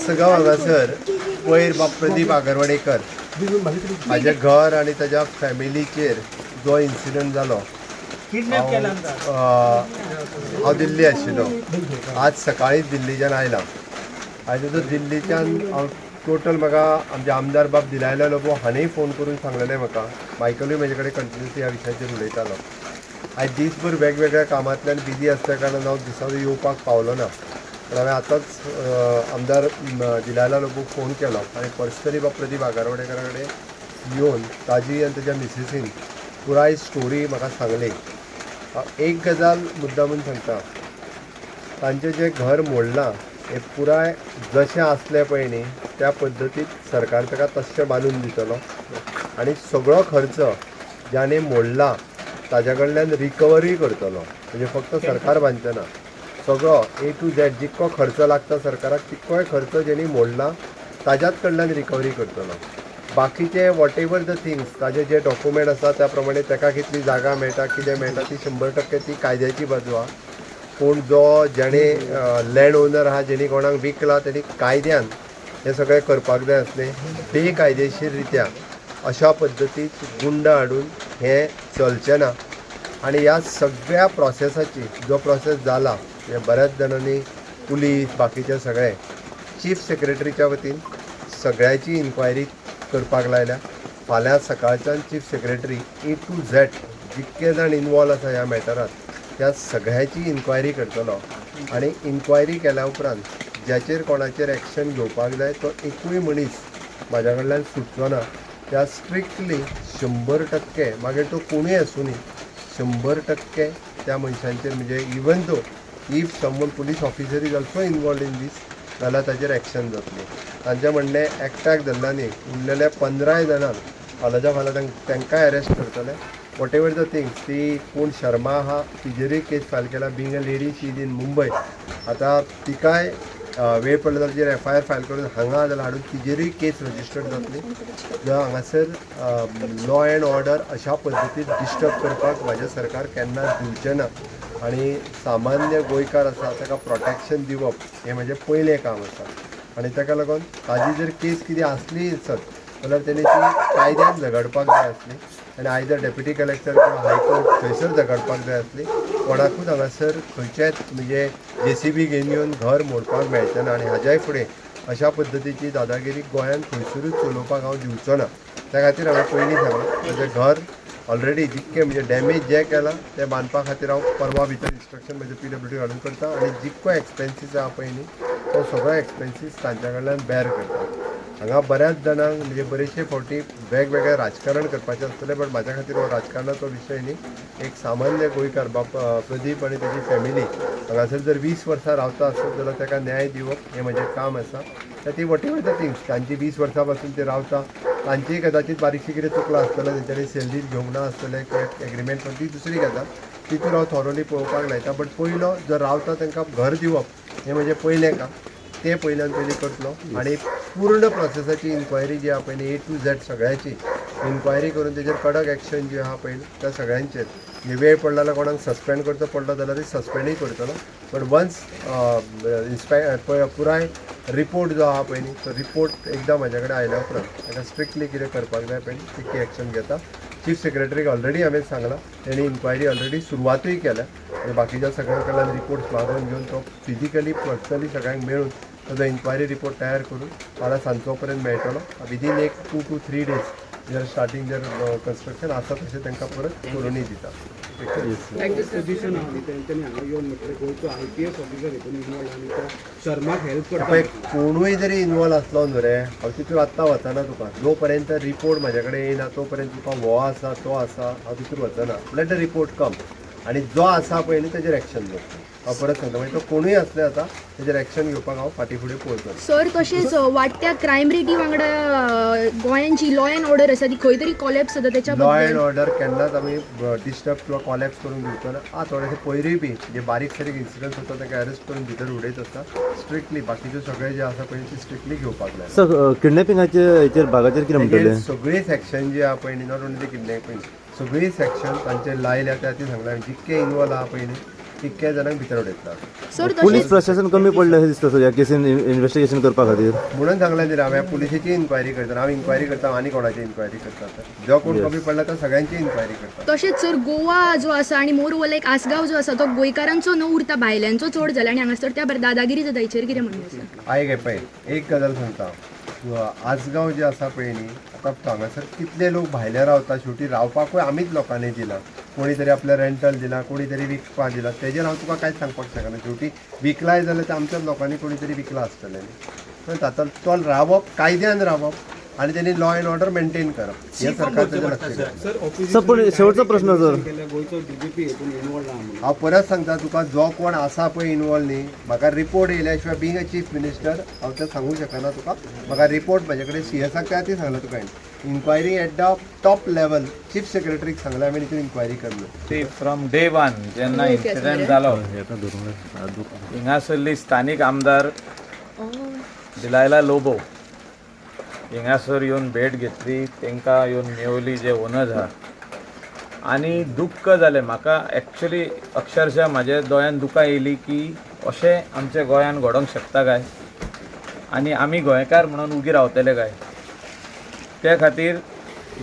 उसगांव हांगासर पयर बाब प्रदीप आगरवाडेकर हाजें घर आनी ताज्या फॅमिलीचेर जो इन्सिडंट जालो, हांव दिल्ली आशिल्लो. आज सकाळींच दिल्लीच्यान आयला आनी तो दिल्लीच्यान हांव टोटल म्हाका आमचे आमदार बाब दिलायला लोबो हाणेंय फोन करून सांगलेलें म्हाका. मायकलूय म्हजे कडेन कंटिन्युअसली ह्या विशयाचेर उलयतालो. आयज दीसभर वेगवेगळ्या कामांतल्यान बिजी आसल्या कारणान हांव दिसाचो येवपाक पावलो ना, पण हांवें आतांच आमदार दिलायला लोबोक फोन केलो आनी पर्सनली बाब प्रदीप आगारवाडेकरा कडेन येवन ताजी आनी ताज्या मिसेसीन पुराय स्टोरी म्हाका सांगली. एक गजाल मुद्दामून सांगता, तांचें जें घर मोडलां हें पुराय जशें आसलें पळय न्ही त्या पद्दतीत सरकार ताका तशें बांदून दितलो आनी सगळो खर्च ज्याने मोडला ताज्या कडल्यान रिकवरी करतलो. म्हणजे फक्त सरकार बांदचें ना, सगळो ए टू झॅड जितको खर्च लागता सरकाराक तितकोय खर्च जेणी मोडला ताज्याच कडल्यान रिकवरी करतलो. बाकीचे what ever the things ताजे जे डॉक्युमेंट आसा त्या प्रमाणे ताका कितली जागा मेळटा, कितें मेळटा, ती 100% ती कायद्याची बाजू आहा. पूण जो जेणे लँड ओनर आहा, जेणी कोणाक विकला, तेणी कायद्यान हें सगळें करपाक जाय आसलें. बेकायदेशीर रित्या अशा पद्दतीत गुंड हाडून हें चलचें ना. आनी ह्या सगळ्या प्रोसेसाची जो प्रोसेस जाला हे बऱ्याच जाणांनी पुलीस बाकीचे सगळे चीफ सेक्रेटरीच्या वतीन सगळ्याची इन्क्वायरी करपाक लायल्या. फाल्यां सकाळच्यान chief secretary A to Z जितके जाण इनवॉल्व आसा ह्या मॅटरात त्या सगळ्याची इन्क्वायरी करतलो आनी इन्क्वायरी केल्या उपरांत ज्याचेर कोणाचेर एक्शन घेवपाक जाय तो एकूय मनीस म्हाज्या कडल्यान सुटचो ना. त्या स्ट्रिक्टली 100% मागीर तो कोणूय आसूं, 100% त्या मनशांचेर, म्हणजे even though if someone police officer is also involved in this जाल्यार ताचेर एक्शन जातली. तांचें म्हणणें एकट्याक धरला न्ही, उरलेल्या 15 जाणांक फाल्यांच्या फाल्यां तांकांय अरेस्ट करतले. What ever the things ती कोण शर्मा आहा तिजेरूय केस फायल केला. Being a lady, she is in Mumbai. आतां तिकाय वेळ पडलो जाल्यार तिजेर एफआयआर फायल करून हांगा जाल्यार हाडून तिजेरूय केस रजिस्टर्ड जातली. जर हांगासर लॉ एंड ऑर्डर अशा पद्दतीन डिस्टर्ब करपाक म्हाजें सरकार केन्नाच दिवचें ना आनी सामान्य गोंयकार आसा ताका प्रोटेक्शन दिवप हें म्हजें पयलें काम आसा. आनी ताका लागून ताजी जर केस कितें आसली आसत जाल्यार तेणी ती कायद्यान झगडपाक जाय आसली आनी आयदर डेप्युटी कलेक्टर किंवा हायकोर्ट थंयसर झगडपाक जाय आसली. कोणाकूच हांगासर खंयचेच म्हणजे जेसीबी घेवन येवन घर मोडपाक मेळचें ना आनी हाज्याय फुडें अशा पद्दतीची दादागिरी गोंयांत खंयसरूच चलोवपाक हांव दिवचो ना. त्या खातीर हांवें पयलीं सांगलें, म्हजें घर ऑलरेडी जितकें म्हणजे डॅमेज जें केलां तें बांदपा खातीर हांव परवा भितर इन्स्ट्रक्शन म्हजें पीडब्ल्यूडी घालून करता आनी जितको एक्सपेन्सीस आहा पळय न्ही तो सगळो एक्सपेन्सीस तांच्या कडल्यान बेर करता. हांगा बऱ्याच जाणांक म्हणजे बरेचशे फावटी वेगवेगळें राजकारण करपाचें आसतलें, बट म्हाज्या खातीर हो राजकारणाचो विशय न्ही. एक सामान्य गोंयकार बाप प्रदीप आनी तेजी फॅमिली हांगासर जर 20 वर्सां रावता आसत जाल्यार ताका न्याय दिवप हें म्हजें काम आसा. त्या what ever the things तांची 20 वर्सां पासून ते रावता, तांचीय कदाचीत बारीकशी कितें चुकलां आसतलें, तेंच्यांनी सेल डीड घेवंक ना आसतलें किंवा एग्रीमेंट, पण ती दुसरी गजाल, तितूर हांव थॉरोली पळोवपाक लायता. बट पयलो जो रावता तांकां घर दिवप हें म्हजें पयलें काम, तें पयल्यान पयलीं करतलो. आनी पूर्ण प्रोसेसाची इन्क्वायरी जी आहा पळय न्ही, ए टू झॅड सगळ्याची इन्क्वायरी करून तेजेर कडक एक्शन जी आहा पळय त्या सगळ्यांचेर, म्हणजे वेळ पडला जाल्यार कोणाक सस्पेंड करचो पडलो जाल्यारूय सस्पेंडूय करतलो. बट वन्स इन्स्पे पुराय रिपोर्ट जो आहा पळय न्ही तो रिपोर्ट एकदां म्हाज्या कडेन आयल्या उपरांत ताका स्ट्रिक्टली कितें करपाक जाय पळय न्ही तितकी एक्शन घेता. चीफ सेक्रेटरीक ऑलरेडी हांवें सांगलां, तेणी इन्क्वायरी ऑलरेडी सुरवातूय केल्या आनी बाकीच्या सगळ्यां कडल्यान रिपोर्ट्स मागोवन घेवन तो फिजिकली पर्सनली सगळ्यांक मेळून ताजो इन्क्वायरी रिपोर्ट तयार करून फाल्यां सांजचो पर्यंत मेळटलो. विदीन एक 2 टू 3 डेज जर स्टार्टींग जर कन्स्ट्रक्शन आसा तशें तांकां परत करूनय दिता. पोझिशन आहा न्ही, तेंच्यांनी हांगा येवन म्हटलें गोंयचो आयपीएस ऑफिसर हितून इनवॉल्व आनी त्या शर्माक हेल्प करता. पळय, कोणूय जरी इनवॉल्व आसलो न्हू रे, हांव तितून आत्तां वचना. तुका जो पर्यंत रिपोर्ट म्हाज्या कडेन येयना तो पर्यंत तुका हो आसा तो आसा हांव तितून वचना. Let the report come आनी जो आसा पळय न्ही तेजेर एक्शन घेतलो. हांव परत सांगता, म्हणजे तो कोणूय आसले आतां तेजेर एक्शन घेवपाक हांव फाटीं फुडें पळोवचो ना. सर, तशेंच वाडट्या क्रायम रेटी वांगडा गोंयांची लॉ अँड ऑर्डर आसा ती खंय तरी कॉलॅप्स जाता त्याच्या लॉ अँड बद्दल? ऑर्डर केन्नाच आमी डिस्टर्ब किंवा कॉलॅप्स करून घेवचो ना. आं, थोडेशे पयरूय बी जे बारीक सारीक इन्सिडंट्स जाता ताका अरेस्ट करून भितर उडयत आसता स्ट्रिक्टली. बाकीचे सगळे जे आसा पळय ते स्ट्रिक्टली घेवपाक जाय. सर, किडनॅपिंगाचे हेचेर भागाचेर कितें म्हणटले? तेजेर सगळी सेक्शन जी आहा पळय न्ही, not only kidnapping, सगळी सेक्शन तांचे लायल्या. त्या खातीर सांगला, जितके इनवॉल्व आहा पळय न्ही तितक्या जाणांक भितर उडयतलो. सर, पुलीस तशेंच प्रशासन कमी पडलें अशें दिसता सर ह्या केसीन इन्व्हेस्टिगेशन करपा खातीर. म्हणून सांगलें न्ही, हांवें पुलिशेची इन्क्वायरी करता, हांव इन्क्वायरी करता आनी कोणाची इन्क्वायरी करता तर जो कोण कमी पडला तो सगळ्यांची इन्क्वायरी करता. तशेंच सर, गोवा जो आसा आनी मोर ओवर लायक आसगांव जो आसा तो गोंयकारांचो न उरता, भायल्यांचो चड जाला आनी हांगासर त्या भायर दादागिरी जाता, हेचेर कितें म्हणणें आसा? आयक, हे पळय, एक गजाल सांगता. आजगांव जे आसा पळय न्ही, आतां हांगासर कितले लोक भायले रावता. शेवटी रावपाकूय आमीच लोकांनी दिलां. कोणी तरी आपल्या रेंटल दिलां, कोणी तरी विकपाक दिलां. तेजेर हांव तुका कांयच सांगपाक शकना. शेवटी विकलाय जाल्यार ते आमच्याच लोकांनी कोणी तरी विकलां आसतलें न्ही. पण आतां तो रावप, कायद्यान रावप आनी तेणी लॉ एंड ऑर्डर मेंटेन करप हें सरकार तेजें लक्ष घेतलें. सर, सर, पूण शेवटचो प्रश्न सर. गोंयचो डीजीपी हेतून इन्वॉल्व आहा म्हणून. हांव परत सांगता तुका, जो कोण आसा पळय इनवॉल्व न्ही, म्हाका रिपोर्ट येयल्या शिवाय बींग अ चीफ मिनिस्टर हांव तें सांगूंक शकना तुका. म्हाका रिपोर्ट म्हाजे कडेन सीएसाक त्या खातीर सांगलां तुका. Inquiry at the top level, chief सेक्रेटरीक सांगलां हांवें हितून इन्क्वायरी कर म्हणून. सी, फ्रॉम डे वन जेन्ना इन्सिडंट जालो, हिंगासरली स्थानीक आमदार डिलायला लोबो हिंगासर येवन भेट घेतली, तांकां येवन मेवली जे ओनर्स आहा आनी दुख्ख जालें म्हाका. एक्चुली अक्षरशः म्हाज्या दोळ्यान दुकां येयली की अशें आमच्या गोंयान घडोवंक शकता काय आनी आमी गोंयकार म्हणून उगी रावतले काय? त्या खातीर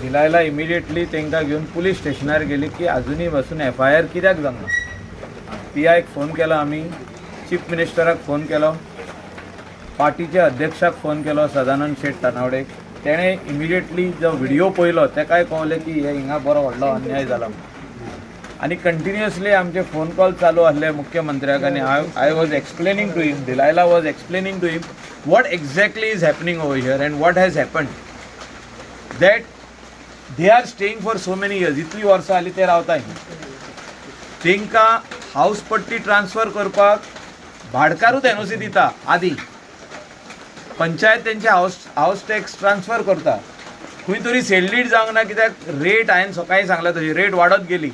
डिलायला इमिडिएटली तांकां घेवन पुलीस स्टेशनार गेली की आजुनूय पासून एफआयआर कित्याक जावंक ना. पीआयक फोन केलो आमी, चीफ मिनिस्टराक फोन केलो, पार्टीच्या अध्यक्षाक फोन केलो, सदानंद शेट तानावडेक. तेणें इमिडिएटली जो व्हिडियो पळयलो तेकाय कळलें की हे हिंगा बरो व्हडलो अन्याय जाला म्हणून. आनी कंटिन्युअसली आमचे फोन कॉल चालू आसले मुख्यमंत्र्याक आनी I was explaining to him, Delilah was explaining to him what exactly is happening over here and what has happened, that they are staying for so many years. इतली वर्सां जालीं ते रावता हिंगा. तांकां हावस पट्टी ट्रान्सफर करपाक भाडकारूच एनओसी दिता. आदी पंचायत तेंचे हावस टॅक्स ट्रान्सफर करता. खंय तरी सेल्डीड जावंक ना, कित्याक रेट हांवें सकाळीं सांगला तशी रेट वाडत गेली.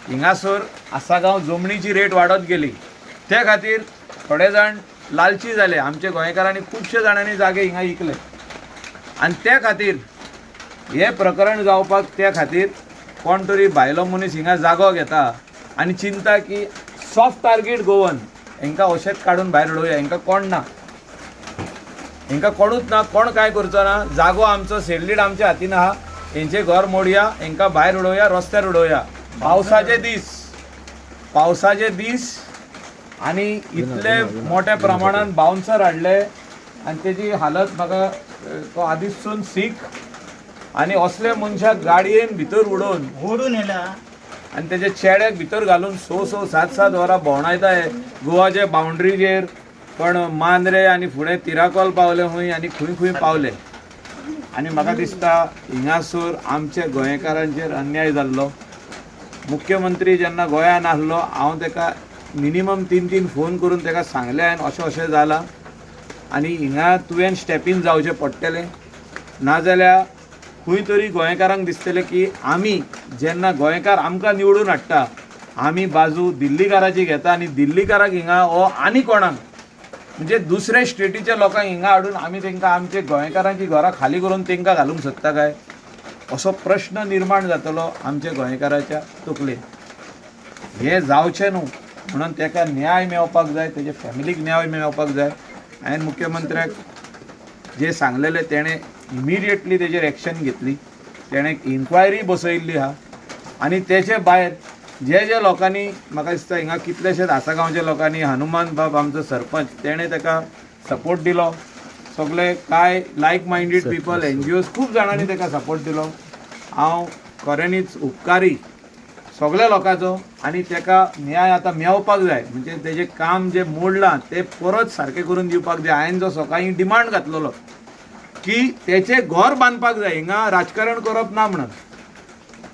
हिंगासर आसागांव जमनीची रेट वाडत गेली. त्या खातीर थोडे जाण लालची जाले. आमच्या गोंयकारांनी खुबशे जाणांनी जागे हिंगा विकले आनी त्या खातीर हें प्रकरण जावपाक. त्या खातीर कोण तरी भायलो मनीस हिंगा जागो घेता आनी चिंता की सॉफ्ट टार्गेट गोवन, हेंकां अशेंच काडून भायर उडोवया, हेंकां कोण ना, हेंकां कोणूच ना, कोण कांय करचो ना, जागो आमचो सेल्डीड आमच्या हातीन आहा, हेंचें घर मोडया, हेंकां भायर उडोवया, रस्त्यार उडोवया. पावसाचे दीस, पावसाचे दीस आनी इतले मोठ्या प्रमाणान बाउन्सर हाडले आनी तेजी हालत म्हाका तो आदीसून सीक आनी असले मनशाक गाडयेन भितर उडोवन ओडून येला. आनी तेजे चेड्याक भितर घालून स स सात सात वरां भोंवडायता हे गोवाचे बाउंड्रीचेर. पण मांद्रे आनी फुडें तिराकोल पावले खंय आनी खंय खंय पावले. आनी म्हाका दिसता हिंगासर आमच्या गोंयकारांचेर अन्याय जाल्लो. मुख्यमंत्री जेन्ना गोंयान आहलो, हांव ताका मिनिमम तीन तीन फोन करून ताका सांगलें हांवें, अशें अशें जालां आनी हिंगा तुवें स्टेपीन जावचें पडटलें, नाजाल्यार खंय तरी गोंयकारांक दिसतलें की आमी जेन्ना गोंयकार आमकां निवडून हाडटा, आमी बाजू दिल्लीकाराची घेता आनी दिल्लीकाराक हिंगा हो आनी कोणाक म्हणजे दुसऱ्या स्टेटीच्या लोकांक हिंगा हाडून आमी तांकां आमचे गोंयकारांची घरां खाली करून तांकां घालूंक सोदता काय, असो प्रश्न निर्माण जातलो आमच्या गोंयकाराच्या तकलेन. हें जावचें न्हू म्हणून ताका न्याय मेळपाक जाय, तेजे फॅमिलीक न्याय मेळपाक जाय. हांवें मुख्यमंत्र्याक जे सांगलेलें, तेणें इमिडिएटली तेजेर एक्शन घेतली. तेणें इन्क्वायरी बसयल्ली आहा आनी तेचे भायर जे जे लोकांनी, म्हाका दिसता हिंगा कितलेशेच आसागांवच्या लोकांनी, हनुमान बाब आमचो सरपंच, तेणें ताका सपोर्ट दिलो. सगळे कांय लायक मायंडेड पिपल, एनजीओज, खूब जाणांनी ताका सपोर्ट दिलो. हांव खऱ्यांनीच उपकारी सगळ्या लोकांचो आनी ताका न्याय आतां मेळपाक जाय. म्हणजे तेजें काम जें मोडलां तें परत सारकें करून दिवपाक जाय. हांवें जो सकाळीं डिमांड घातलेलो की तेचें घर बांदपाक जाय, हिंगा राजकारण करप ना म्हणून.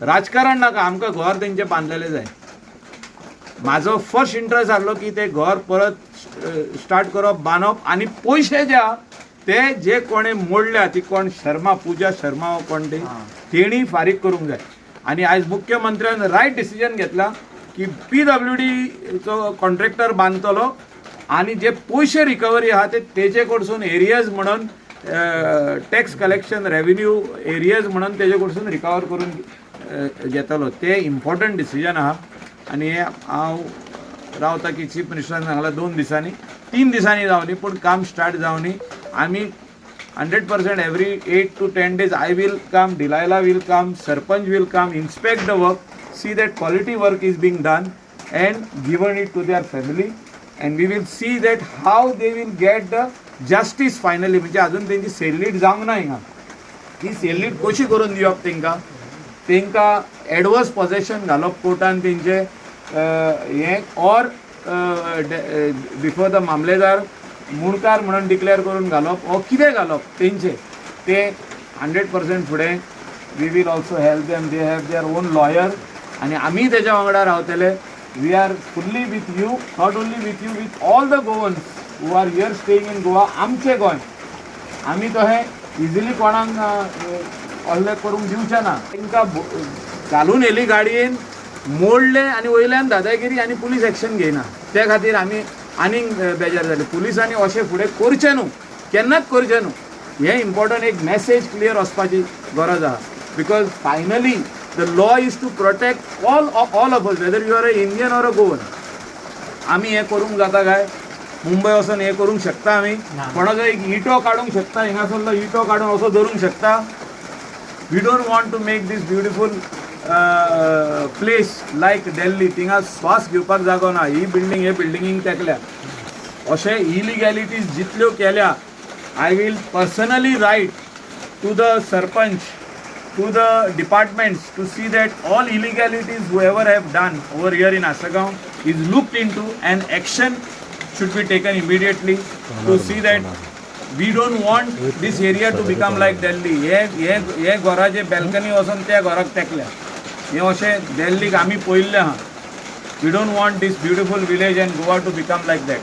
राजकारण नाका आमकां, घर तेंचें बांदलेलें जाय. म्हाजो फर्स्ट इंट्रस्ट आहलो की तें घर परत स्टार्ट करप, बांदप आनी पयशे जे आहा ते जे कोणें मोडल्या ती कोण शर्मा, पुजा शर्मा हो कोण ती, तेणी फारीक करूंक जाय. आनी आयज मुख्यमंत्र्यान रायट डिसिजन घेतला की पीडब्ल्यूडीचो कॉन्ट्रॅक्टर बांदतलो आनी जे पयशे रिकवरी आहा ते तेजे कडसून एरियज म्हणून, टॅक्स कलेक्शन रेवेन्यू एरियज म्हणून तेजे कडसून रिकवर करून घेतलो. ते इम्पॉर्टंट डिसिजन आहा आनी हे हांव रावता की चीफ मिनिस्टरान सांगला 2 दिसांनी, 3 दिसांनी जावनी, पूण काम स्टार्ट जावनी. आमी 100% every 8 to 10 days I will come, Delilah will come, sarpanch will come, inspect the work, see that quality work is being done and given it to their family, and we will see that how they will get the justice finally. म्हणजे अजून तेंची सेल्लीट जावंक ना हिंगा. ही सेल्लीट कशी करून दिवप तेंकां? तेंकां एडवर्स पॉझेशन घालप कोर्टान तेंचे हें, ऑर बिफोर the मामलेदार मुणकार म्हणून डिक्लेअर करून घालप, ओ कितें घालप तेंचे ते 100% फुडें we will also help them. They have their own lawyer आनी आमी तेज्या वांगडा रावतले. We are fully with you, not only with you, with all the Goans who are here staying in Goa. आमचें गोंय, आमी तशें इजिली कोणाक हल्ले करूंक दिवचे ना. तांकां घालून येयली गाडयेन, मोडले आनी वयल्यान दादागिरी आनी पुलीस एक्शन घेयना. ते खातीर आमी आनीक बेजार जाले. पुलिसांनी अशें फुडें करचें न्हू, केन्नाच करचें न्हू. हें इम्पॉर्टंट एक मॅसेज क्लियर वचपाची गरज आहा, because finally the law is to protect all of us, whether you are a Indian or a Goan. आमी हें करूंक जाता काय? मुंबय वचून हें करूंक शकता आमी? कोणाचो एक इटो काडूंक शकता? हिंगासरलो इटो काडून असो धरूंक शकता? We don't want to make this beautiful place like Delhi. थिंगा श्वास घेवपाक जागो ना. ही बिल्डींग हे बिल्डिंगींक तेकल्या. अशे इलिगॅलिटीज जितल्यो केल्या, I will personally write to the sarpanch, to the departments, to see that all illegalities whoever have done over here in Assagao is looked into and action should be taken immediately to see that we don't want this area to become like Delhi. हे हे हे घराचे balcony वचून त्या घराक तेकल्या. हे अशें दिल्लीक आमी पळयल्लें आहा. We don't want this beautiful village and Goa to become like that.